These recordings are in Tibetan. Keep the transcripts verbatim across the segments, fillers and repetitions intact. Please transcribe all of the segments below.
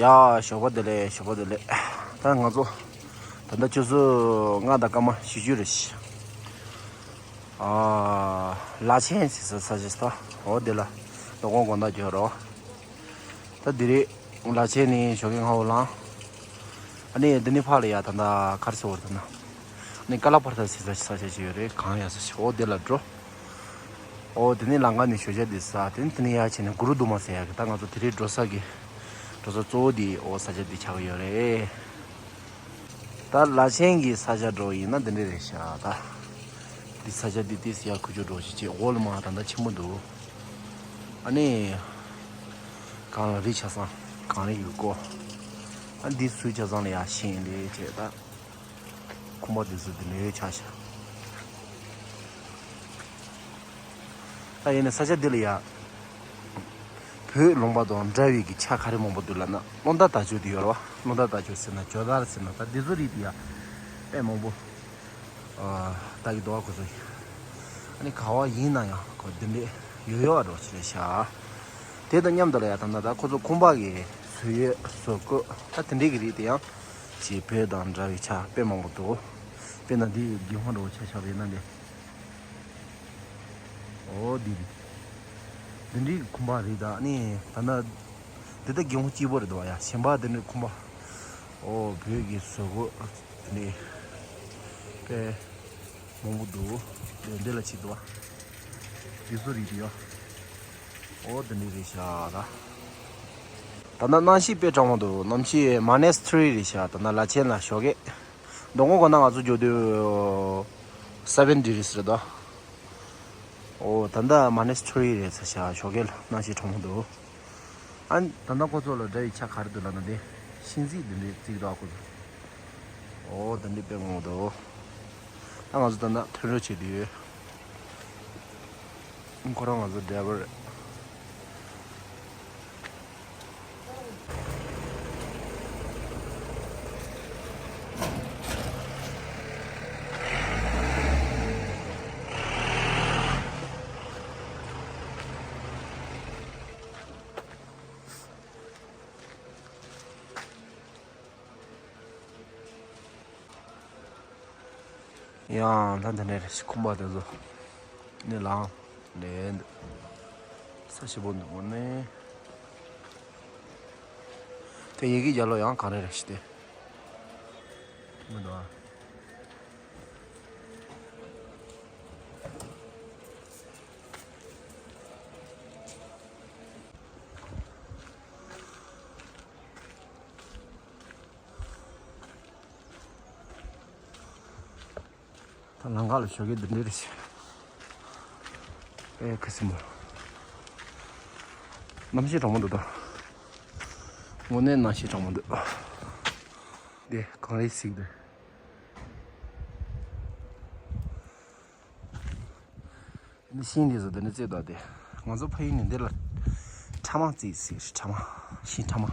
ཡ། ཞོགས་པ་བདེ་ལེགས། ཞོགས་པ་བདེ་ལེགས། ད་ང་ཚོ་ད་ལྟ་ཆུ་ཚོད་ལྔ་དང་སྐར་མ་བཞི་བཅུ་རེད། ཨ། ལ་ཆེན་ཟེར་ས་ས་ཆ་ཞིག་ད། འོ་དེ་ལ་ལོ་གོང་དགོང་དག་འགྱོ་རོགས། ད་དེ་རེད། ལ་ཆེན་ནས་ཞོགས་ཀས་སྔ་པོ་ལངས། ཨ་ནི་འདི་ནས་ཕར་ལ་ཡ་ད་ལྟ་ག་རེ་ཟེར་བ་རེད་ད་ན། ཨ་ནི་ཀ་ལ་པར་ཐ་ཟེར་ས་ས་ཆ་ཞིག་ཡོད་རེད། གངས་ཡག་ས་ཞིག་འོ་དེ་ལ་འགྲོ། ཨོ་དེ་ནས་ལམ་ཁ་ནས་ཞོགས་ཇ་འདི་ཟ། དེ་ནས་དེ་ནས་ཡར་ཕྱིན་ནས་གུ་རུ་གདུང་མ་ཟེར་ཡག་གི་ད་ང་ཚོ་དེ་རིང་འགྲོ་ས་གི་འགྲོ་ས་གཙོ་བོ་འདི་ཨོ་ས་ཆ་འདི་ཆགས་ཀྱི་ཡོད་རེད། ད་ལ་ཆེན་གྱི་ས་ཆ་འགྲོ་ཡིན་ན་འདི་འདྲ་རེད་ཤག་ད་འདི་ས་ཆ་འདི་ཏིས་ཡར་ཁུ་ཆུ་འགྲོ་ཞིག་བྱེད། འོག་ལ་མ་ད་ལྟ་ཆེན་པོ་འདུག་ཨ་ནི་གངས་ལ་རི་ཆ་ཚང་། གངས་རི་ཡུལ་སྐོར། ཨ་འདི་ཟུར་ཆ་ཚང་ལ་ཡར་ཤིང་ལས་བྱས་ད། ཁང་པ་དེ་ཚོ་དེ་ནས་ཆགས་ཤག་ད་ཡིན་ན་ས་ཆ་འདི་ལ་ཡ། བོད་ལུང་པ་དང་འདྲ་བའི་གི་ཆ་ག་རེ་མང་པོ་འདུག་ལབ་ན། རླུང་རྟ་དར་ལྕོག་དེ་ཡོད་རེད་བ། རླུང་རྟ་དར་ལྕོག་ཟེར་ན་ཇོ་དར་ཟེར་ན་ད་འདི་ཚོ་རིགས་དེ་ཡ། དཔེ་མང་པོ། ཨ། ལྟ་གི་འདུག་བ་ཁོ་ཚོ་ཡིན། ཨ་ནི་ག་བ་ཡིན་ན་ཡང་ཁོ་འདི་འདྲས་ཡོད་ཡོད་འགྲོ་ཆེ་ཤག་དེ་དང་མཉམ་དུ་ལ་ཡ་ད་ལྟ་ད་ཁོ་ཚོ་ཁང་པ་གི་བཟོ་ཡས་བཟོ་བཀོད་ད་དེ་འདྲས་གི་རིགས་དེ་ཡང་། ཅེས་བོད་དང་འདྲ་བའི་ཆ་དཔེ་མང་པོ་འདུག་དཔེར་ན་འདི་སྒེའུ་ཁུང་འདྲ་བོ་ཆ་བཞག་པ་ཡིན་ན་འདི། ཨོ་འདི་རེད། འདི་འདྲའི་ཁང་པ་རེད། ད་ནི་ད་ལྟ་འདི་ད་སྒེའུ་ཁུང་གཅིག་པོ་རེད་འདུག་བ་ཡ། གཞན་པ་འདི་འདྲའི་ཁང་པ། ཨོ་བོད་ཀྱི་བཟོ་བཀོད་འདི་འདྲའི་དཔེ་མང་པོ་འདུག་འདི་འདི་ལ་ཅིག་འདུག་བ། འདི་ཚོ་རེད་ཡ། ཨོ་འདི་འདྲའི་རེད་ཤག་ད། ད་ལྟ་གནམ་གཤིས་དཔེ་གྲང་མོ་འདུག་གནམ་གཤིས་མ་ནས་ཐི་རི་རེད་ཤག་ད་ལྟ་ལ་ཆེན་ལ་ཞོགས་ཀས། མདོ་སྔོན་གོ་ན་ང་ཚོ་འགྱོ་དུས་སེ་བེན་ཌི་གྷི་རིས་རེད་དོ། ཨོ་ད་ལྟ་མ་ནས་ཐི་རི་རེད་ས་ཤག་ཞོགས་ཀས་ལ་གནམ་གཤིས་གྲང་མོ་འདུག་ཨ་ད་ལྟ་ཁོ་ཚོ་ལ་འདྲ་བའི་ཆ་ག་རེ་འདུག་ལབ་ན་དེ་ཤིང་རྩིག་འདི་འདྲའི་རྩིག་འདུག་ཨ་ཁོ་ཚོ། ཨོ་ད་འདི་དཔེ་མང་པོ་འདུག་ད་ང་ཚོ་ད་ལྟ་ཐོན་རོགས་བྱེད་དུས་ཁོ་རང་ང་ཚོ་ཌ་རའི་ཝར་རེད། ཡང་ད་འདི་ནས་རེ་ཞིག་ཁང་པ་དེ་ཚོ་ནས་ལངས་ནས་འདུག་ས་ཞིབ་པོ་འདུག་ནས། དེ་ཡི་གེ་རྒྱབ་ལོགས་ཡང་ག་རེ་རེ་ཞིག་དེ་མི་འདུག་ཨ། ད་ལམ་ཁ་ལ་ཞོགས་ཀས་འདི་འདྲ་རེད་ཤག་ཨེ་ཁ་སིམ་པོ། གནམ་གཤིས་གྲང་མོ་འདུག་ད། དངོས་གནས་གནམ་གཤིས་གྲང་མོ་འདུག་འདི་གངས་རི་ཟེར་གི་འདུག་འདི་ཤིང་འདི་ཚོ་འདི་ནས་བརྩིགས་འདུག་སྟེ། ང་ཚོ་ཕ་ཡུལ་ནས་འདི་ལ་ཕྲ་མ་བརྩིགས་ཟེར། ཕྲ་མ། ཤིང་ཕྲ་མ།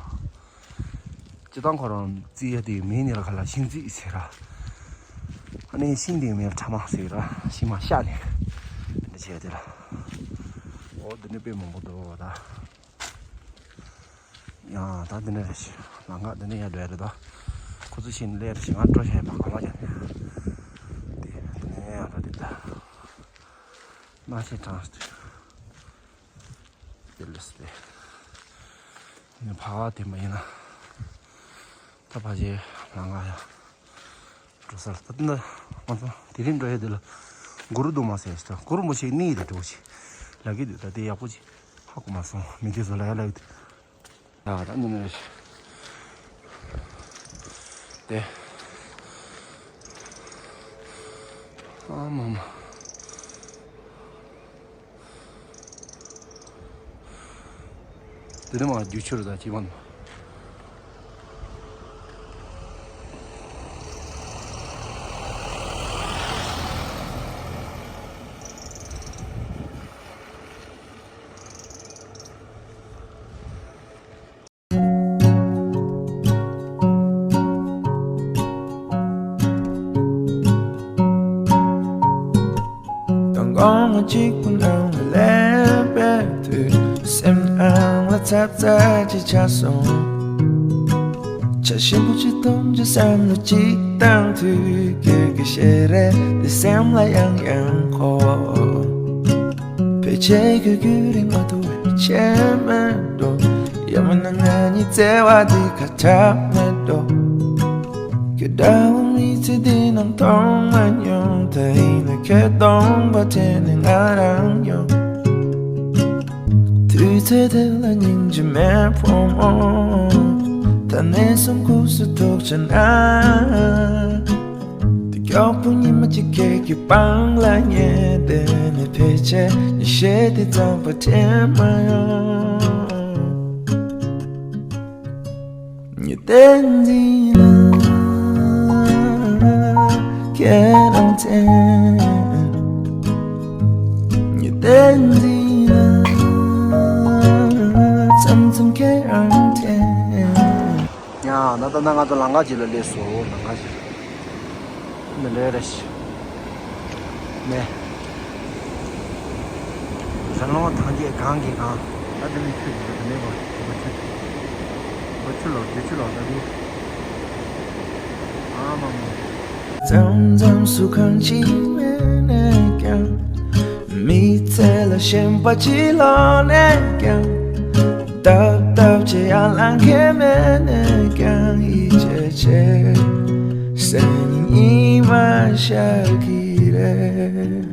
སྤྱིར་བཏང་ཁོ་རང་བརྩིགས་ཡ་དེ་མིང་ནི་ལ་ཁ་ལ་ཤིང་བརྩིགས་ཟེར་ར། ཨ་ནི་ཤིང་དེའི་མིང་ཕྲ་མ་ཟེར་ར། ཤིང་མ་བཤགས་ནས་འདི་བྱས་དེ་ལ། འོ་འདི་ནས་དཔེ་མང་པོ་འདུག་ད། ཡང་ད་འདི་ནས་རེ་ཞིག་ལམ་ཁ་འདི་ནས་ཡར་འགྲོ་ཡ་རེད་ད། ཁོ་ཚོ་ཤིང་ལས་རེ་ཞིག་ང་འགྲོ་བྱས་མ་གོ་མ་རྒྱབ་ནས། འདི་འདི་ནས་ཡར་འགྲོ་དེ་ད། གནམ་གཤིས་གྲང་སྟེ། དེ་ལས་སྟེ། ནི་ཕ་བ་དེ་མ་ཡིན་ན། ད་ཕ་ཆེ་ལ་ང་ཡ། འགྲོ་སར་ད་ནི་ང་ཚོ་དེ་རིང་འགྲོ་ཡ་དེ་ལ་གུ་རུ་གདུང་མ་ཟེར་ཞིག་དང་གུ་རུ་མོ་ཆེ་གནས་དེ་འགྲོ་ཞིག་ལ་གི་དུས་ད་དེ་ཡག་པོ་ཅིག་ཧ་གོ་མ་སོང་མི་དེ་ཚོ་ལ་ཡ་ལ་གི་དུས། ཡ་ད་ནི་ནི་དེ། ཨ་མ་མ། དེ་ནི་མ་རྒྱུ་ཆུར་ད་ཅི་མ་ནི། དང་དགོང་མོ་གཅིག་པུ་ནང་ལ་ལེན་པའི་དུས། སེམས་ནང་ལ་ཚབ་ཚབ་ཅིག་ཆགས་སོང་། བྱ་ཞིམ་པོ་ཅིག་འཐུང་བྱ་བསམ་བློ་ཅིག་བཏང་དུས། ཁྱོད་ཀྱི་ཞལ་རས་འདི་སེམས་ལ་ཡང་ཡང་འཁོར། ཕལ་ཆེར་ཁྱོད་ཁྱོད་རིག་མ་ཐུབ་པའི་ཆེ་མེད་འགྲོ། ཡང་མིན་ན་ང་གཉིས་བརྩེ་བ་འདི་ཁ་གྲག་མེད་འགྲོ། ཁྱོད་འདྲ་བོ་མི་ཚེ་འདི་ནང་མཐོང་མ་མྱོང་། ད་ཡིན་ན་ཁྱོད་སྟོང་པ་དྲན་ནས་ང་རང་ཡོང་། དུས་ཚོད་དེ་ལ་སྙིང་རྗེ་མེད་ཕོ་མོ། ད་ནས་བཟུང་ཁུག་སུ་ཐུག་བྱ་ན། དེ་མགྱོགས་པོ་ཉི་མ་གཅིག་ཁྱེད་ཀྱི་པང་ལ་ཉལ་བསྡད་ནས། ཕལ་ཆེར་ཉི་ཤེལ་དེ་ཙམ་པ་དྲན་མ་ཡོང་། ཉི་ཟླའི་མདུན་ལ་ཁྱེད་རང་དྲན། ཉི་ཟླའི་མདུན་ལ་མཚམས་མཚམས་ཁྱེད་རང་དྲན། ཡ། ད་ལྟ་ང་ཚོ་ལམ་ཁ་ཅིག་ལ་སླེབས་སོང་། ལམ་ཁ་ཅིག་ལ་སླེབས་རེད་ཤག་ནས། ར་ལུང་ཐང་རྒྱས་གངས་ཀྱི་གངས། ད་དེ་ནས་ཆུ་ཡོད་དེ་ནས་བ་བ་ཆུ། བ་ཆུ་ལོ་རྒྱུ་ཆུ་ལོ་ད་དེ། ཨ་མ་མ། མཚམས་མཚམས་སུ་གང་ཅི་མེད་ནས་ཀྱང་། མི་ཚེ་ལ་ཞེན་པ་ཅི་ལོག་ནས་ཀྱང་། སྟབས་སྟབས་ཅི་ཡང་ལང་ཁེ་མེད་ནས་ཀྱང་། ཡིད་ཆེས་ཆེ་སེམས་ཉིད་མ་ཤར་གི་རེད།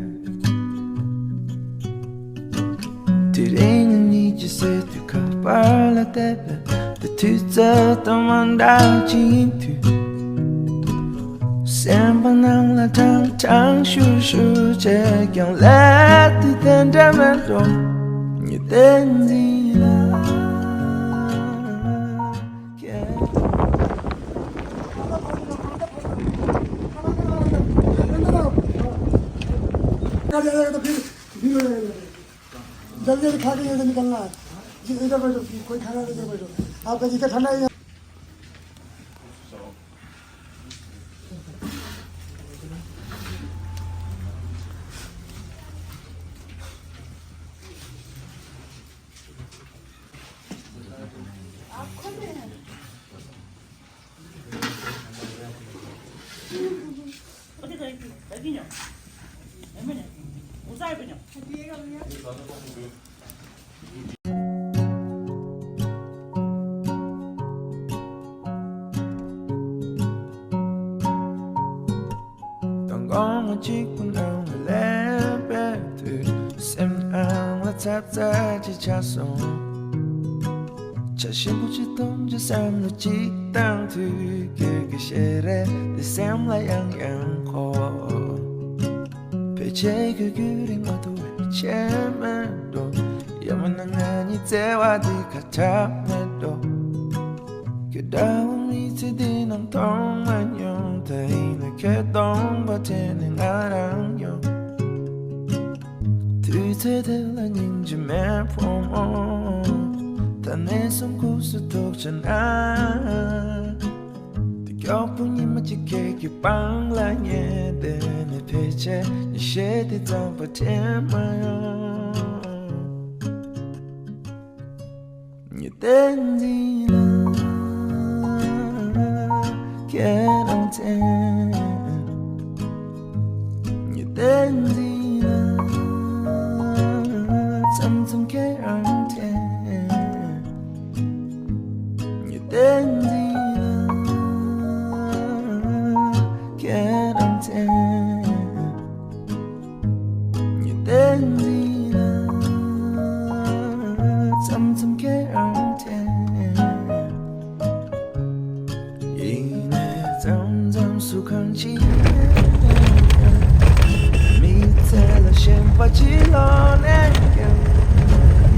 དེ་རིང་ཉིད་ཀྱི་སེ་དུས་ཁ་པར་ལ་བལྟས་པས། དེ་དུས་ཚོད་དང་མ་འདྲ་ཅིག་ཡིན་དུས། སེམས་པ་ནང་ལ་ཀྲང་ཀྲང་ཤུར་ཤུར་བྱས་ཀྱང་། སླེབས་དུས་དེ་འདྲ་མེད་འགྲོ། ཉི་ཟླའི་མདུན་ལ་ཁྱེད། जल्दी जल्दी खा के इधर निकलना है। जिस इधर बैठो, कोई खाना नहीं, इधर बैठो। आप इधर ठंडा ही है। མདང་དགོང་མོ་གཅིག་པུ་ནང་ལ་སླེབས་པའི་དུས། སེམས་ནང་ལ་ཚ་ཚ་ཅིག་ཆགས་སོང་། བྱ་ཞིམ་པོ་ཅིག་འཐུང་བྱ་བསམ་བློ་ཅིག་བཏང་དུས། ཁྱོད་ཀྱི་ཞལ་རས་དེ་སེམས་ལ་ཡང་ཡང་འཁོར། ཕལ་ཆེར་ཁྱོད་ཁྱོད་རིག་མ་ཐུབ་པའི་ཆེ་མེད་འགྲོ། ཡང་མིན་ན་ང་གཉིས་བརྩེ་བ་འདི་ཁ་གྲག་མེད་འགྲོ། ཁྱོད་འདྲ་བོ་མི་ཚེ་འདི་ནང་མཐོང་མ་མྱོང་། ད་ཡིན་ན་ཁྱོད་སྟོང་པ་དྲན་ནས་ང་རང་ཡོང་། དུས་ཚོད་དེ་ལ་སྙིང་རྗེ་མེད་ཕོ་མོ། ད་ནས་བཟུང་ཁུག་སུ་ཐུག་བྱ་ན། དེ་མགྱོགས་པོ་ཉི་མ་གཅིག་ཁྱེད་ཀྱི་པང་ལ་ཉལ་བསྡད་ནས། ཕལ་ཆེར་ཉི་ཤེལ་དེ་ཙམ་པ་དྲན་མ་ཡོང་། ཉི་ཟླའི་མདུན་ལ་ཁྱེད་རང་དྲན། ཉི་ཟླའི་མདུན་ལ་མཚམས་མཚམས་ཁྱེད་རང་དྲན། ཉི་ཟླའི་མདུན་ལ་ཁྱེད་རང་དྲན། ཉི་ཟླའི་མདུན་ལ་མཚམས་མཚམས་ཁྱེད་རང་དྲན། ཡིན་ནའི་མཚམས་མཚམས་སུ་གང་ཅི་མེད་ཀྱང་། མི་ཚེ་ལ་ཞེན་པ་ཅི་ལོག་ནས་ཀྱང་།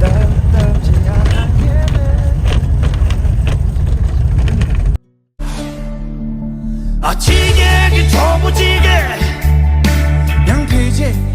སྟབས་སྟབས་ཅི་ཡང་ལང་ཁེ་མེད། ཨ་ཕྱི་རྒྱལ་གྱི་གྲོགས་པོ་གཅིག་གིས་ཡང་ཕལ་ཆེར་